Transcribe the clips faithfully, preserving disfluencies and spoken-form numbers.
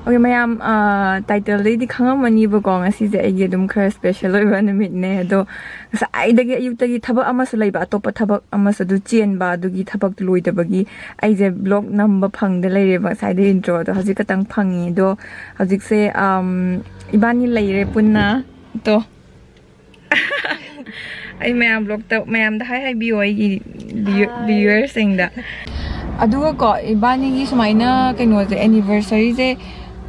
Okay ꯃꯌꯥꯝ, ꯇꯥꯏꯇꯜꯗꯩꯗꯤ ꯈꯪꯉꯝꯃꯅꯤꯕꯀꯣ, ꯉꯁꯤꯁꯦ ꯑꯩꯒꯤ ꯑꯗꯨꯝ ꯈꯔ ꯁ꯭ꯄꯦꯁꯦꯜ ꯑꯣꯏꯕ ꯅꯨꯃꯤꯠꯅꯦ꯫ ꯑꯗꯣ ꯉꯁꯥꯏꯗꯒꯤ ꯑꯌꯨꯛꯇꯒꯤ ꯊꯕꯛ ꯑꯃꯁꯨ ꯂꯩꯕ, ꯑꯇꯣꯞꯄ ꯊꯕꯛ ꯑꯃꯁꯨ, ꯑꯗꯨ ꯆꯦꯟꯕ, ꯑꯗꯨꯒꯤ ꯊꯕꯛꯇꯨ ꯂꯣꯏꯗꯕꯒꯤ ꯑꯩꯁꯦ ꯕ꯭ꯂꯣꯒ ꯅꯝꯕ ꯐꯪꯗ ꯂꯩꯔꯦꯕ꯫ ꯉꯁꯥꯏꯗꯩ ꯏꯟꯇ꯭ꯔꯣꯗꯣ ꯍꯧꯖꯤꯛ ꯈꯛꯇꯪ ꯐꯪꯉꯤ꯫ ꯑꯗꯣ ꯍꯧꯖꯤꯛꯁꯦ, ꯑꯝ, ꯏꯕꯥꯅꯤ ꯂꯩꯔꯦ ꯄꯨꯟꯅ꯫ ꯇꯣ꯫ ꯑꯩ ꯃꯌꯥꯝ ꯕ꯭ꯂꯣꯛꯇ ꯃꯌꯥꯝꯗ ꯍꯥꯏ ꯍꯥꯏꯕꯤꯌꯣ, ꯑꯩꯒꯤ ꯚꯤꯌꯨ- ꯍꯥꯏ꯫ ꯚꯤꯌꯨꯋꯔꯁꯤꯡꯗ꯫ ꯑꯗꯨꯒꯀꯣ, ꯏꯕꯥꯅꯤꯒꯤ ꯁꯨꯃꯥꯏꯅ ꯀꯩꯅꯣꯁꯦ, ꯑꯦꯅꯤꯚꯔꯁꯔꯤꯁꯦ,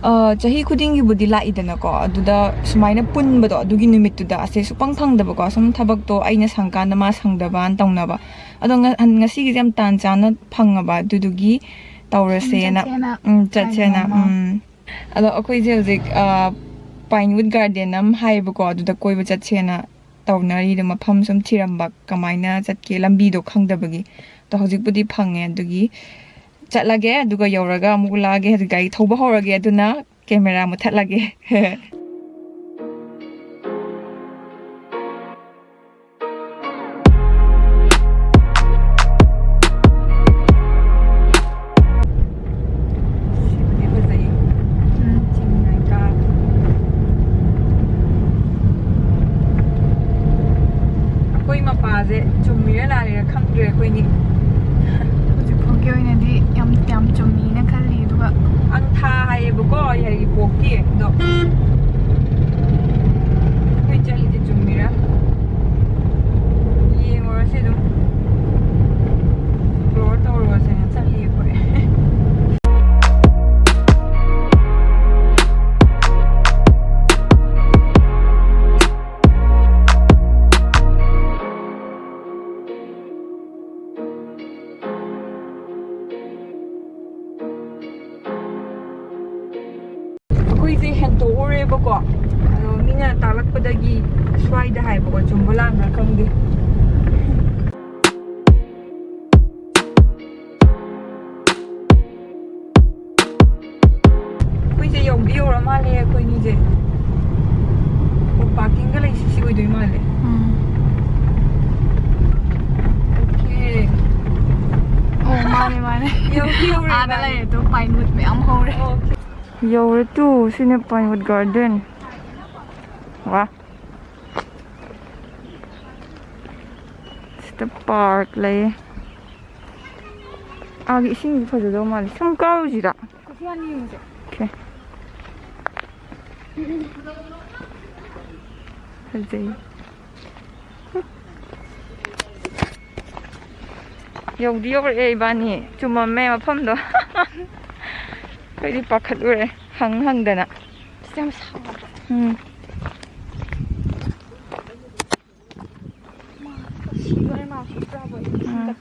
ꯑ, ꯆꯍꯤ ꯈꯨꯗꯤꯡꯒꯤꯕꯨꯗꯤ ꯂꯥꯛꯏꯗꯅꯀꯣ, ꯑꯗꯨꯗ ꯁꯨꯃꯥꯏꯅ ꯄꯨꯟꯕꯗꯣ, ꯑꯗꯨꯒꯤ ꯅꯨꯃꯤꯠꯇꯨꯗ ꯑꯁꯦ ꯁꯨꯛꯐꯪ ꯐꯪꯗꯕꯀꯣ, ꯁꯨꯝ ꯊꯕꯛꯇꯣ ꯑꯩꯅ ꯁꯪꯀꯥꯟꯗ ꯃꯥ ꯁꯪꯗꯕꯅ ꯇꯧꯅꯕ꯫ ꯑꯗꯣ ꯉ- ꯉꯁꯤꯒꯤꯁꯦ ꯌꯥꯝ ꯇꯥꯟ ꯆꯥꯅ ꯐꯪꯉꯕ, ꯑꯗꯨꯗꯨꯒꯤ ꯇꯧꯔꯁꯦꯅ꯫ ꯆꯠꯁꯦꯅ ꯎꯝ, ꯆꯠꯁꯦꯅ꯫ ꯍꯥꯏꯅꯕ꯫ ꯎꯝ꯫ ꯑꯗꯣ ꯑꯩꯈꯣꯏꯁꯦ ꯍꯧꯖꯤꯛ, ꯑ, ꯄꯥꯏꯟꯋꯨꯠ ꯒꯥꯔꯗꯦꯟ ꯑꯃ ꯍꯥꯏꯌꯦꯕꯀꯣ, ꯑꯗꯨꯗ ꯀꯣꯏꯕ ꯆꯠꯁꯦꯅ ꯇꯧꯅꯔꯤꯗꯣ, ꯃꯐꯝ ꯁꯨꯝ ꯊꯤꯔꯝꯕ, ꯀꯃꯥꯏꯅ ꯆꯠꯀꯦ ꯂꯝꯕꯤꯗꯣ ꯈꯪꯗꯕꯒꯤ꯫ ꯑꯗꯣ ꯍꯧꯖꯤꯛꯄꯨꯗꯤ ꯐꯪꯉꯦ, ꯑꯗꯨꯒꯤ ꯆꯠꯂꯒꯦ, ꯑꯗꯨꯒ ꯌꯧꯔꯒ ꯑꯃꯨꯛ ꯎꯠꯂꯛꯑꯒꯦ꯫ ꯍꯧꯖꯤꯛ ꯒꯥꯔꯤ ꯊꯧꯕ ꯍꯧꯔꯒꯦ, ꯑꯗꯨꯅ ꯀꯦꯃꯦꯔꯥ ꯃꯨꯠꯊꯠꯂꯒꯦ꯫ ꯁꯤꯕꯨꯗꯤ ꯐꯖꯩ꯫ ꯎꯝ꯫ ꯆꯤꯡ ꯍꯥꯏꯇꯥꯔꯦ꯫ ꯑꯩꯈꯣꯏ ꯃꯄꯥꯁꯦ ꯆꯨꯝꯃꯤꯔ ꯂꯥꯜꯂꯤꯔ ꯈꯪꯗ꯭ꯔꯦ ꯑꯩꯈꯣꯏꯅꯤ꯫ ꯍꯧꯖꯤꯛ ꯐꯥꯎꯒꯤ ꯑꯣꯏꯅꯗꯤ ꯌꯥꯝ, ꯌꯥꯝ ꯆꯨꯝꯃꯤꯅ ꯈꯜꯂꯤ, ꯑꯗꯨꯒ ꯑꯪꯊꯥ ꯍꯥꯏꯌꯦꯕꯀꯣ ꯌꯥꯏꯔꯤꯄꯣꯛꯀꯤ, ꯑꯗꯣ ꯑꯩꯈꯣꯏ ꯆꯠꯂꯤꯁꯦ ꯆꯨꯝꯃꯤꯔꯥ ꯌꯦꯡꯉꯨꯔꯁꯦ ꯑꯗꯨꯝ꯫ ꯑꯦꯛꯁꯄ꯭ꯂꯣꯔ ꯇꯧꯔꯨꯔꯁꯦꯅ ꯆꯠꯂꯤ ꯑꯩꯈꯣꯏ꯫ ꯑꯩꯈꯣꯏꯁꯦ ꯍꯦꯟꯇꯣꯛꯎꯔꯦꯕꯀꯣ, ꯑꯗꯣ ꯃꯤꯅ ꯇꯥꯛꯂꯛꯄꯗꯒꯤ ꯁ꯭ꯋꯥꯏꯗ ꯍꯥꯏꯕꯀꯣ, ꯆꯨꯝꯕ ꯂꯥꯟꯕ꯭ꯔꯥ ꯈꯪꯗꯦ꯫ ꯑꯩꯈꯣꯏꯁꯦ ꯌꯧꯗꯤ ꯌꯧꯔ ꯃꯥꯜꯂꯦ ꯑꯩꯈꯣꯏꯅꯤꯁꯦ꯫ ꯑꯣ, ꯄꯥꯔꯀꯤꯡꯒ ꯂꯩꯁꯤ, ꯁꯤ ꯑꯣꯏꯗꯣꯏ ꯃꯥꯜꯂꯦ꯫ ꯎꯝ꯫ ꯑꯣꯀꯦ꯫ ꯑꯣ, ꯃꯥꯅꯦ, ꯃꯥꯅꯦ꯫ ꯌꯧꯗꯤ ꯌꯧꯔꯦ ꯑꯥꯗ ꯏꯕꯥꯅꯤ꯫ ꯂꯩꯔꯦ ꯑꯗꯣ, ꯄꯥꯏꯟꯋꯨꯠ ꯃꯌꯥꯝ ꯍꯧꯔꯦ꯫ ꯑꯣꯀꯦ꯫ ꯌꯧꯔꯦ ꯇꯨ, ꯁꯤꯅꯦ Pinewood Garden꯫ ꯋꯥ꯫ ꯁꯤꯗ park ꯂꯩꯌꯦ꯫ ꯑꯥꯒꯤ ꯏꯁꯤꯡꯁꯤ ꯐꯖꯗꯧ ꯃꯥꯜꯂꯦ꯫ ꯁꯨꯝ ꯀꯥꯔꯨꯁꯤꯔꯥ? ꯀꯣꯐꯤ ꯋꯥꯟ ꯌꯦꯡꯉꯨꯁꯦ꯫ Okay꯫ ꯐꯖꯩ꯫ ꯌꯧꯗꯤ ꯌꯧꯔꯛꯑꯦ ꯏꯕꯥꯅꯤ꯫ ꯆꯨꯝꯃꯝꯃꯦ ꯃꯐꯝꯗꯣ꯫ ꯑꯩꯗꯤ ꯄꯥꯈꯠꯂꯨꯔꯦ ꯍꯪ ꯍꯪꯗꯅ꯫ ꯑꯁ, ꯌꯥꯝ ꯁꯥꯕ꯫ ꯎꯝ꯫ ꯃꯥ, ꯁꯤꯗꯣꯔꯦ ꯃꯥ, ꯁꯤ ꯄꯨꯔꯥ ꯕꯣꯏ꯫ ꯎꯝ꯫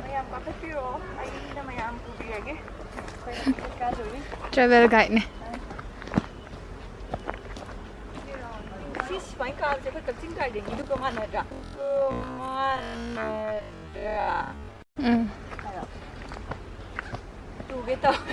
ꯃꯌꯥꯝ ꯀꯥꯈꯠꯄꯤꯔꯣ, ꯑꯩꯅ ꯃꯌꯥꯝ ꯄꯨꯕꯤꯔꯒꯦ꯫ ꯑꯩꯈꯣꯏ ꯍꯧꯖꯤꯛ ꯀꯥꯗꯣꯏꯅꯤ꯫ Travel guide ꯅꯦ꯫ ꯁꯤ ꯁꯨꯃꯥꯏꯅ ꯀꯥꯕꯁꯦ ꯑꯩꯈꯣꯏ ꯀꯛꯆꯤꯡ ꯒꯥꯔꯗꯦꯟꯒꯤꯗꯨꯒ ꯃꯥꯟꯅꯗ꯭ꯔꯥ? ꯃꯥꯟꯅꯗ꯭ꯔꯥ? ꯎꯝ꯫ ꯇꯨꯒꯦ ꯇꯧꯋꯦ꯫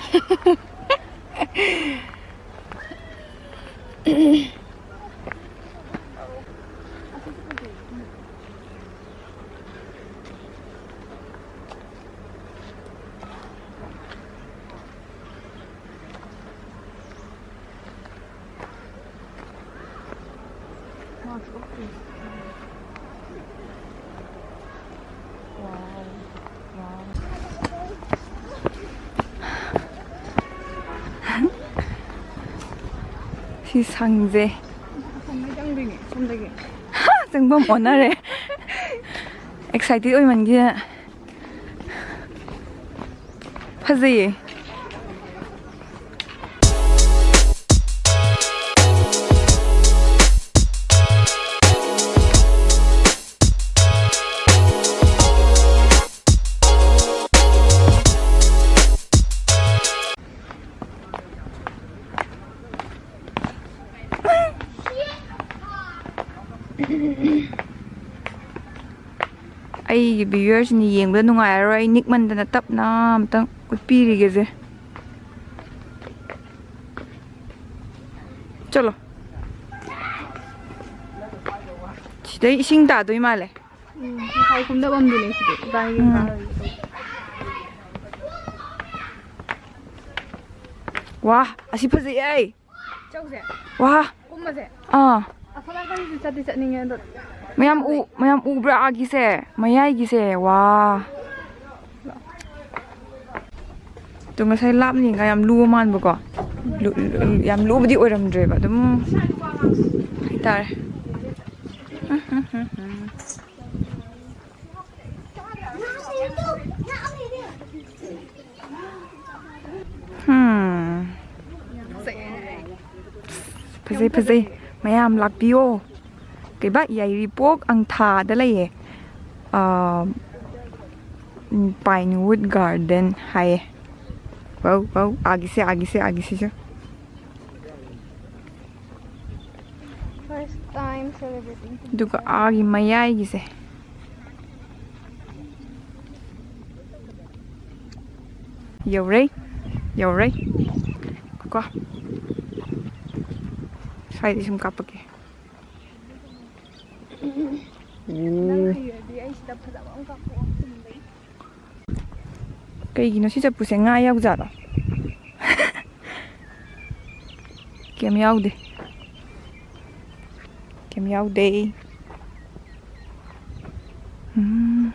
ꯁꯤ ꯁꯪꯁꯦ꯫ ꯑꯁꯣꯝꯗ ꯆꯪꯗꯣꯏꯅꯦ, ꯁꯣꯝꯗꯒꯤ꯫ ꯍꯥ, ꯆꯪꯐꯝ ꯑꯣꯟꯅꯔꯦ꯫ Excited ꯑꯣꯏꯃꯟꯒꯤꯗꯅ꯫ ꯐꯖꯩꯌꯦ꯫ ꯑꯩꯒꯤ ꯚꯤꯌꯨꯋꯔꯁꯤꯡꯅ ꯌꯦꯡꯕꯗ ꯅꯨꯡꯉꯥꯏꯔꯔꯣꯏ꯫ ꯑꯩ ꯅꯤꯛꯃꯟꯗꯅ ꯇꯞꯅ ꯑꯝꯇꯪ ꯎꯠꯄꯤꯔꯤꯒꯦꯁꯦ꯫ ꯆꯠꯂꯣ꯫ ꯁꯤꯗꯩ ꯏꯁꯤꯡ ꯇꯥꯗꯣꯏ ꯃꯥꯜꯂꯦ꯫ ꯎꯝ, ꯉꯁꯥꯏ ꯀꯨꯝꯗꯕꯝꯗꯨꯅꯦ ꯁꯤꯗꯤ, ꯏꯕꯥꯅꯤꯒꯤ ꯎꯝ꯫ ꯉꯥꯒꯤ ꯇꯧꯕ꯫ ꯋꯥ, ꯑꯁꯤ ꯐꯖꯩꯌꯦ꯫ ꯆꯧꯁꯦ꯫ ꯋꯥ꯫ ꯀꯨꯝꯃꯁꯦ꯫ ꯑꯥ꯫ ꯑꯁꯣꯝ ꯅꯥꯀꯟꯒꯤꯁꯨ ꯆꯠꯇꯤ ꯆꯠꯅꯤꯡꯉꯦ ꯑꯗꯣ꯫ ꯃꯌꯥꯝ ꯎ-, ꯃꯌꯥꯝ ꯎꯕ꯭ꯔꯥ ꯑꯥꯒꯤꯁꯦ? ꯃꯌꯥꯏꯒꯤꯁꯦ, ꯋꯥ꯫ ꯑꯗꯣ ꯉꯁꯥꯏ ꯂꯥꯞꯅ ꯌꯦꯡꯉ ꯌꯥꯝ ꯂꯨꯕ ꯃꯥꯟꯕꯀꯣ꯫ ꯂꯨ-, ꯂꯨ-, ꯌꯥꯝ ꯂꯨꯕꯗꯤ ꯑꯣꯏꯔꯝꯗ꯭ꯔꯦꯕ, ꯑꯗꯨꯝ ꯍꯥꯏꯇꯥꯔꯦ꯫ ꯍꯝ꯫ ꯐꯖꯩ, ꯐꯖꯩ꯫ ꯃꯌꯥꯝ ꯂꯥꯛꯄꯤꯌꯣ꯫ ꯀꯩꯕ? ꯌꯥꯏꯔꯤꯄꯣꯛ ꯑꯪꯊꯥꯗ ꯂꯩꯌꯦ꯫ ꯑꯥ, ꯎꯝ, Pinewood Garden ꯍꯥꯏꯌꯦ꯫ ꯋꯥꯎ, ꯋꯥꯎ, ꯑꯥꯒꯤꯁꯦ, ꯑꯥꯒꯤꯁꯦ, ꯑꯥꯒꯤꯁꯤꯁꯨ꯫ First time celebrating. ꯑꯗꯨꯒ ꯑꯥꯒꯤ ꯃꯌꯥꯏꯒꯤꯁꯦ꯫ ꯌꯧꯔꯦ, ꯌꯧꯔꯦ꯫ ꯀꯣ꯫ ꯁ꯭ꯋꯥꯏꯗꯩ ꯁꯨꯝ ꯀꯥꯞꯄꯛꯀꯦ꯫ ꯅꯪ ꯎꯝ꯫ ꯍꯩꯔꯗꯤ ꯑꯩ ꯁꯤꯗ ꯐꯖꯕ ꯑꯃ ꯀꯥꯞꯄꯛꯑꯣ, ꯆꯨꯝꯕꯩ꯫ ꯀꯩꯒꯤꯅꯣ ꯁꯤ ꯆꯐꯨꯁꯦ ꯉꯥ ꯌꯥꯎꯖꯥꯠꯂꯣ? ꯀꯩꯝ ꯌꯥꯎꯗꯦ꯫ ꯀꯩꯝ ꯌꯥꯎꯗꯦ꯫ ꯎꯝ꯫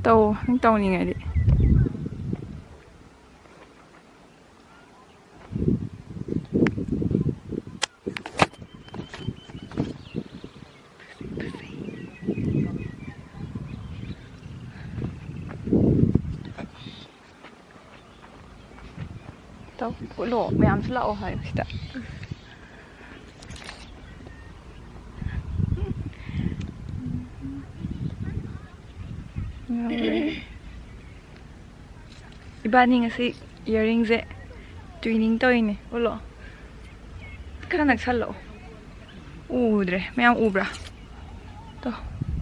ꯇꯧ, ꯅꯪ ꯇꯧꯅꯤꯡꯉꯗꯤ꯫ ꯇꯧ, ꯎꯠꯂꯣ, ꯃꯌꯥꯝꯁꯨ ꯂꯥꯛꯑꯣ ꯍꯥꯏꯌꯣ ꯁꯤꯗ꯫ ꯏꯕꯥꯅꯤ ꯉꯁꯤ ꯏꯌꯥꯔꯤꯡꯁꯦ ꯇ꯭ꯋꯤꯅꯤꯡ ꯇꯧꯔꯤꯅꯦ꯫ ꯎꯠꯂꯣ, ꯈꯔ ꯅꯛꯁꯜꯂꯛꯑꯣ꯫ ꯎꯗ꯭ꯔꯦ, ꯃꯌꯥꯝ ꯎꯕ꯭ꯔꯥ? ꯇꯣ,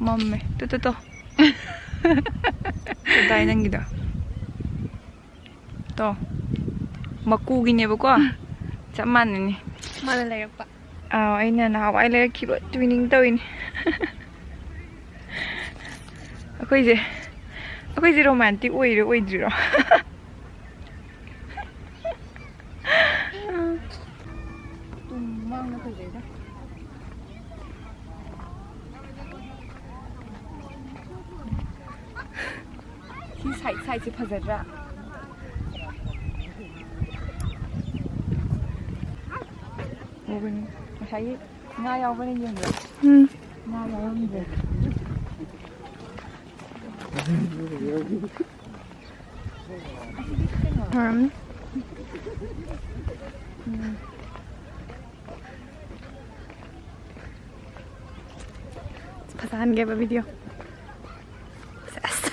ꯃꯝꯃꯦ꯫ ꯇꯣ, ꯇꯣ, ꯇꯣ꯫ ꯀꯗꯥꯏ ꯅꯪꯒꯤꯗꯣ? ꯇꯣ, ꯃꯀꯨꯒꯤꯅꯦꯕꯀꯣ꯫ ꯆꯞ ꯃꯥꯟꯅꯅꯤ꯫ ꯃꯥꯅ ꯂꯩꯔꯛꯄ꯫ ꯑꯥꯎ, ꯑꯩꯅ ꯅꯍꯥꯟꯋꯥꯏ ꯂꯩꯔꯛꯈꯤꯕ ꯇ꯭ꯋꯤꯅꯤꯡ ꯇꯧꯔꯤꯅꯤ꯫ ꯑꯩꯈꯣꯏꯁꯦ, ꯑꯩꯈꯣꯏꯁꯦ ꯔꯣꯃꯥꯟꯇꯤꯛ ꯑꯣꯏꯔꯤꯔꯣ ꯑꯣꯏꯗ꯭ꯔꯤꯔꯣ? ꯇꯨꯝ ꯃꯥꯡꯅ ꯐꯖꯩꯗ꯫ ꯁꯤ ꯁꯥꯏꯠ ꯁꯥꯏꯠꯁꯦ ꯐꯖꯗ꯭ꯔꯥ? ꯉꯁꯥꯏꯒꯤ ꯉꯥ ꯌꯥꯎꯕꯅ ꯌꯦꯡꯕ꯭ꯔꯥ? ꯎꯝ꯫ ꯉꯥ ꯌꯥꯎꯔꯝꯗ꯭ꯔꯦ꯫ ꯐꯔꯝꯅꯤ꯫ ꯐꯖꯍꯟꯒꯦꯕ ꯚꯤꯗꯤꯑꯣ꯫ ꯁꯦꯁ꯫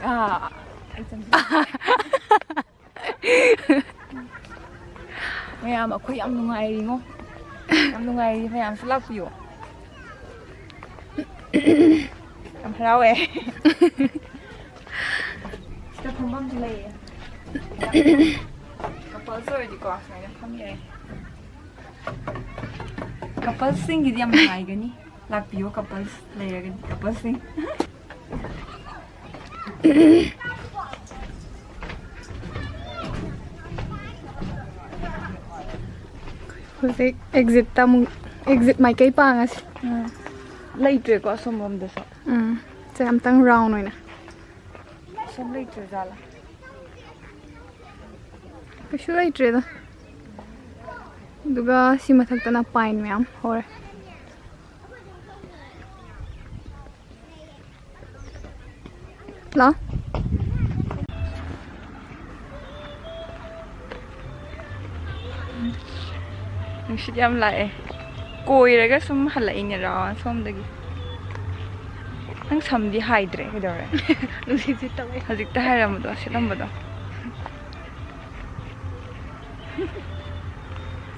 ꯑꯥ, ꯑꯩ ꯆꯪ- ꯃꯌꯥꯝ, ꯑꯩꯈꯣꯏ ꯌꯥꯝ ꯅꯨꯡꯉꯥꯏꯔꯤꯉꯣ꯫ ꯌꯥꯝ ꯅꯨꯡꯉꯥꯏꯔꯤ, ꯃꯌꯥꯝꯁꯨ ꯂꯥꯛꯄꯤꯌꯣ꯫ ꯌꯥꯝ ꯍꯔꯥꯎꯋꯦ꯫ ꯁꯤꯗ ꯐꯝꯐꯝꯁꯨ ꯂꯩꯌꯦ꯫ ꯀꯄꯜꯁ ꯑꯣꯏꯔꯗꯤꯀꯣ, ꯁꯨꯃꯥꯏꯅ ꯐꯝ ꯌꯥꯏ꯫ ꯀꯄꯜꯁꯤꯡꯒꯤꯗꯤ ꯌꯥꯝ ꯅꯨꯡꯉꯥꯏꯒꯅꯤ꯫ ꯂꯥꯛꯄꯤꯌꯣ, ꯀꯄꯜꯁ ꯂꯩꯔꯒꯗꯤ, ꯀꯄꯜꯁꯤꯡ꯫ ꯍꯧꯖꯤꯛ ꯑꯦꯛꯖꯤꯠꯇ ꯑꯃꯨꯛ, ꯑꯦꯛꯖꯤꯠ ꯃꯥꯏꯀꯩ ꯄꯥꯡꯉꯁꯤ꯫ ꯎꯝ꯫ ꯂꯩꯇ꯭ꯔꯦꯀꯣ ꯑꯁꯣꯝꯂꯣꯝꯗꯁꯨ꯫ ꯎꯝ꯫ ꯁꯦ ꯑꯝꯇꯪ ꯔꯥꯎꯟ ꯑꯣꯏꯅ꯫ ꯑꯁꯣꯝ ꯂꯩꯇ꯭ꯔ ꯖꯥꯠꯂꯥ? ꯀꯩꯁꯨ ꯂꯩꯇ꯭ꯔꯦꯗ꯫ ꯑꯗꯨꯒ ꯁꯤ ꯃꯊꯛꯇꯅ ꯄꯥꯏꯟ ꯃꯌꯥꯝ ꯍꯧꯔꯦ꯫ ꯍꯜꯂꯣ꯫ ꯅꯨꯡꯁꯤꯠ ꯌꯥꯝ ꯂꯥꯛꯑꯦ꯫ ꯀꯣꯏꯔꯒ ꯁꯨꯝ ꯍꯜꯂꯛꯏꯅꯦ ꯔꯥꯎꯟ ꯁꯣꯝꯗꯒꯤ꯫ ꯅꯪ ꯁꯝꯗꯤ ꯍꯥꯏꯗ꯭ꯔꯦ, ꯀꯩꯗꯧꯔꯦ? ꯅꯨꯡꯁꯤꯠ ꯁꯤꯠꯇꯕꯩ꯫ ꯍꯧꯖꯤꯛꯇ ꯍꯥꯏꯔꯝꯕꯗꯣ, ꯁꯤꯠꯂꯝꯕꯗꯣ꯫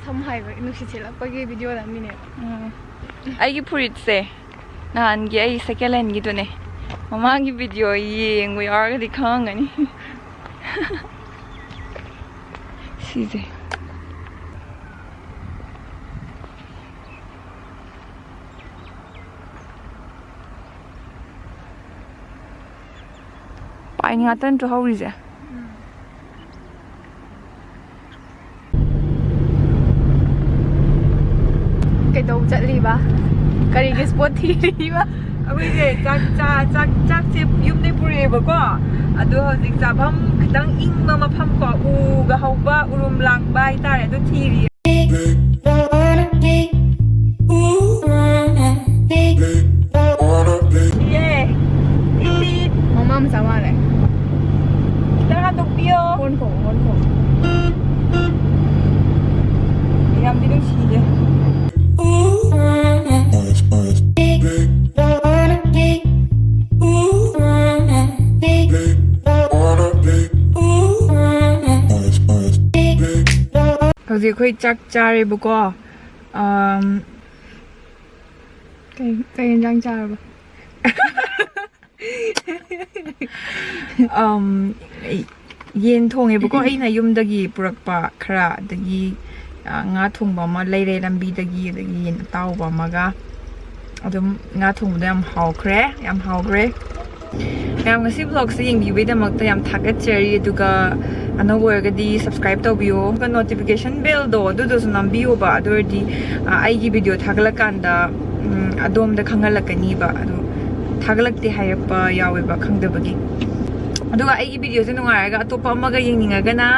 ꯁꯝ ꯍꯥꯏꯕ ꯅꯨꯡꯁꯤꯠ ꯁꯤꯠꯂꯛꯄꯒꯤ ꯚꯤꯗꯤꯑꯣ ꯅꯝꯃꯤꯅꯦꯕ꯫ ꯎꯝ꯫ ꯑꯩꯒꯤ ꯐꯨꯔꯤꯠꯁꯦ ꯅꯍꯥꯟꯒꯤ ꯑꯩ ꯁꯦꯀꯦꯟ ꯍꯦꯟꯒꯤꯗꯨꯅꯦ꯫ ꯃꯃꯥꯡꯒꯤ ꯚꯤꯗꯤꯑꯣ ꯌꯦꯡꯕ ꯌꯥꯎꯔꯒꯗꯤ ꯈꯪꯉꯝꯒꯅꯤ꯫ ꯁꯤꯁꯦ꯫ ꯄꯥꯏꯟ ꯉꯥꯛꯇ ꯅꯠꯇ꯭ꯔꯣ ꯍꯧꯔꯤꯁꯦ? ꯀꯩꯗꯧ ꯆꯠꯂꯤꯕ? ꯀꯔꯤꯒꯤ ꯁ꯭ꯄꯣꯠ ꯊꯤꯔꯤꯕ? ꯑꯩꯈꯣꯏꯁꯦ ꯆꯥꯛ ꯆꯥ ꯆꯥꯛ ꯆꯥꯛꯁꯦ ꯌꯨꯝꯗꯩ ꯄꯨꯔꯛꯑꯦꯕꯀꯣ꯫ ꯑꯗꯣ ꯍꯧꯖꯤꯛ ꯆꯥꯐꯝ ꯈꯤꯇꯪ ꯏꯪꯕ ꯃꯐꯝ ꯀꯣ, ꯎꯒ ꯍꯧꯕ, ꯎꯔꯨꯝ ꯂꯥꯡꯕ ꯍꯥꯏꯇꯥꯔꯦ, ꯑꯗꯨ ꯊꯤꯔꯤꯌꯦ꯫ ꯌꯦ꯫ ꯇꯤꯛ ꯇꯤꯛ꯫ ꯃꯃꯥ ꯃꯆꯥ ꯃꯥꯜꯂꯦ꯫ ꯈꯤꯇꯪ ꯍꯟꯗꯣꯛꯄꯤꯌꯣ꯫ ꯍꯣꯔꯟ ꯈꯣꯡ ꯍꯣꯔꯟ ꯈꯣꯡ꯫ ꯌꯥꯝꯗꯤ ꯅꯨꯡꯁꯤꯌꯦ꯫ ꯍꯧꯖꯤꯛ ꯑꯩꯈꯣꯏ ꯆꯥꯛ ꯆꯥꯔꯦꯕꯀꯣ꯫ ꯑꯝ, ꯀꯩ ꯀꯩ ꯌꯦꯟꯖꯥꯡ ꯆꯥꯔꯕ? ꯑꯝ, ꯌꯦꯟ ꯊꯣꯡꯉꯦꯕꯀꯣ, ꯑꯩꯅ ꯌꯨꯝꯗꯒꯤ ꯄꯨꯔꯛꯄ ꯈꯔ, ꯑꯗꯒꯤ, ꯑ, ꯉꯥ ꯊꯣꯡꯕ ꯑꯃ ꯂꯩꯔꯦ ꯂꯝꯕꯤꯗꯒꯤ, ꯑꯗꯒꯤ ꯌꯦꯟ ꯑꯇꯥꯎꯕ ꯑꯃꯒ꯫ ꯑꯗꯨꯝ ꯉꯥ ꯊꯣꯡꯕꯗꯣ ꯌꯥꯝ ꯍꯥꯎꯈ꯭ꯔꯦ, ꯌꯥꯝ ꯍꯥꯎꯈ꯭ꯔꯦ꯫ ꯃꯌꯥꯝ, ꯉꯁꯤ vlogꯁꯦ ꯌꯦꯡꯕꯤꯕꯩꯗꯃꯛꯇ ꯌꯥꯝ ꯊꯥꯒꯠꯆꯔꯤ꯫ ꯑꯗꯨꯒ ꯑꯅꯧꯕ ꯑꯣꯏꯔꯒꯗꯤ subscribe ꯇꯧꯕꯤꯌꯣ꯫ ꯑꯗꯨꯒ notification bellꯗꯣ ꯑꯗꯨꯗꯨꯁꯨ ꯅꯝꯕꯤꯌꯣꯕ꯫ ꯑꯗꯨ ꯑꯣꯏꯔꯗꯤ, ꯑ, ꯑꯩꯒꯤ video ꯊꯥꯒꯠꯂꯀꯥꯟꯗ, ꯎꯝ, ꯑꯗꯣꯝꯗ ꯈꯪꯍꯜꯂꯛꯀꯅꯤꯕ꯫ ꯑꯗꯨ ꯊꯥꯒꯠꯂꯛꯇꯦ ꯍꯥꯏꯔꯛꯄ ꯌꯥꯎꯋꯦꯕ, ꯈꯪꯗꯕꯒꯤ꯫ ꯑꯗꯨꯒ ꯑꯩꯒꯤ videoꯁꯦ ꯅꯨꯡꯉꯥꯏꯔꯒ ꯑꯇꯣꯞꯄ ꯑꯃꯒ ꯌꯦꯡꯅꯤꯡꯉꯒꯅ,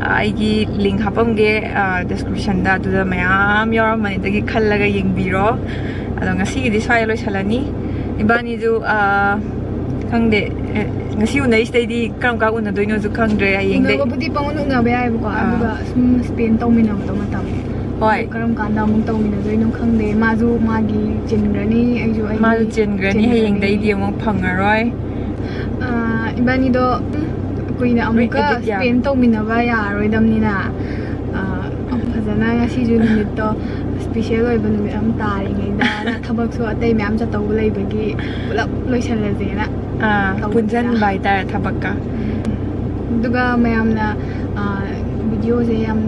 ꯑ, ꯑꯩꯒꯤ link ꯍꯥꯞꯄꯝꯒꯦ, ꯑ, descriptionꯗ꯫ ꯑꯗꯨꯗ ꯃꯌꯥꯝ ꯌꯥꯎꯔꯝꯃꯅꯤ, ꯑꯗꯒꯤ ꯈꯜꯂꯒ ꯌꯦꯡꯕꯤꯔꯣ꯫ ꯑꯗꯣ ꯉꯁꯤꯒꯤꯗꯤ ꯁ꯭ꯋꯥꯏꯗ ꯂꯣꯏꯁꯤꯜꯂꯅꯤ꯫ ꯏꯕꯥꯅꯤꯁꯨ, ꯑ, ꯈꯪꯗꯦ, ꯑꯦ, ꯉꯁꯤ ꯎꯅꯔꯤꯁꯤꯗꯩꯗꯤ ꯀꯔꯝ ꯀꯥꯟ ꯎꯅꯗꯣꯏꯅꯣꯁꯨ ꯈꯪꯗ꯭ꯔꯦ꯫ ꯍꯌꯦꯡꯗꯩ ꯎꯅꯕꯕꯨꯗꯤ ꯄꯪꯎꯟ ꯎꯅꯕ ꯌꯥꯏꯕꯀꯣ, ꯑꯥ꯫ ꯑꯗꯨꯒ ꯁꯨꯝ spend ꯇꯧꯃꯤꯟꯅꯕꯗꯣ ꯃꯇꯝ꯫ ꯍꯣꯏ꯫ ꯀꯔꯝ ꯀꯥꯟꯗ ꯑꯃꯨꯛ ꯇꯧꯃꯤꯟꯅꯗꯣꯏꯅꯣ ꯈꯪꯗꯦ꯫ ꯃꯥꯁꯨ ꯃꯥꯒꯤ ꯆꯤꯟꯈ꯭ꯔꯅꯤ, ꯑꯩꯁꯨ ꯑꯩꯒꯤ ꯃꯥꯁꯨ ꯆꯦꯟꯈ꯭ꯔꯅꯤ, ꯍꯌꯦꯡꯗꯩꯗꯤ ꯑꯃꯨꯛ ꯐꯪꯉꯔꯣꯏ꯫ ꯑꯥ, ꯏꯕꯥꯅꯤꯗꯣ, ꯎꯝ, ꯀꯨꯏꯅ ꯑꯃꯨꯛꯀ ꯑꯗꯨꯗꯤ ꯌꯥ- ꯁ꯭ꯄꯦꯟ ꯇꯧꯃꯤꯟꯅꯕ ꯌꯥꯔꯔꯣꯏꯗꯝꯅꯤꯅ, ꯑꯥ, ꯐꯖꯅ ꯉꯁꯤꯁꯨ ꯅꯨꯃꯤꯠꯇꯣ ꯏꯁꯄꯤꯁꯦꯜ ꯑꯣꯏꯕ ꯅꯨꯃꯤꯠ ꯑꯃ ꯇꯥꯔꯤꯉꯩꯗ, ꯊꯕꯛꯁꯨ ꯑꯇꯩ ꯃꯌꯥꯝ ꯆꯠꯇꯧꯕ ꯂꯩꯕꯒꯤ ꯄꯨꯂꯞ ꯂꯣꯏꯁꯜꯂꯁꯦꯅ ꯑꯥ, ꯇꯧꯕꯅꯤꯗ꯫ ꯄꯨꯟꯁꯤꯟꯕ ꯍꯥꯏꯇꯥꯔꯦ ꯊꯕꯛꯀ꯫ ꯑꯗꯨꯒ ꯃꯌꯥꯝꯅ, ꯑꯥ, ꯚꯤꯗꯤꯑꯣꯁꯦ ꯌꯥꯝ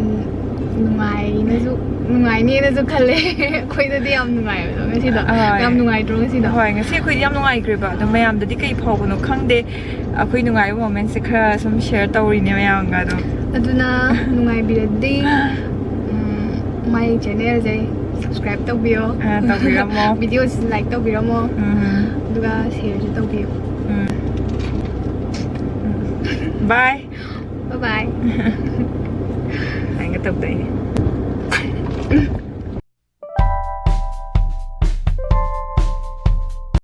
ꯅꯨꯡꯉꯥꯏꯅꯁꯨ, ꯅꯨꯡꯉꯥꯏꯅꯦꯅꯁꯨ ꯈꯜꯂꯦ꯫ ꯑꯩꯈꯣꯏꯗꯗꯤ ꯌꯥꯝ ꯅꯨꯡꯉꯥꯏꯕꯗꯣ ꯉꯁꯤꯗꯣ꯫ ꯍꯣꯏ꯫ ꯌꯥꯝ ꯅꯨꯡꯉꯥꯏꯇ꯭ꯔꯣ ꯉꯁꯤꯗꯣ? ꯍꯣꯏ, ꯉꯁꯤ ꯑꯩꯈꯣꯏꯗꯤ ꯌꯥꯝ ꯅꯨꯡꯉꯥꯏꯈ꯭ꯔꯦꯕ꯫ ꯑꯗꯣ ꯃꯌꯥꯝꯗꯗꯤ ꯀꯩ ꯐꯥꯎꯕꯅꯣ ꯈꯪꯗꯦ꯫ ꯑꯩꯈꯣꯏ ꯅꯨꯡꯉꯥꯏꯕ ꯃꯣꯃꯦꯟꯠꯁꯦ ꯈꯔ ꯁꯨꯝ ꯁꯤꯌꯔ ꯇꯧꯔꯤꯅꯦ ꯃꯌꯥꯝꯒ ꯑꯗꯨꯝ꯫ ꯑꯗꯨꯅ ꯅꯨꯡꯉꯥꯏꯕꯤꯔꯗꯤ, ꯎꯝ, my channelꯁꯦ subscribe ꯇꯧꯕꯤꯌꯣ꯫ ꯑꯥ, ꯇꯧꯕꯤꯔꯝꯃꯣ꯫ Videoꯁꯤ like ꯇꯧꯕꯤꯔꯝꯃꯣ꯫ ꯎꯝ꯫ ꯑꯗꯨꯒ shareꯁꯨ ꯇꯧꯕꯤꯌꯣ꯫ ꯎꯝ꯫ ꯕꯥꯏ꯫ Bye bye꯫ ꯍꯥꯏꯒ ꯇꯧꯗꯣꯏꯅꯦ꯫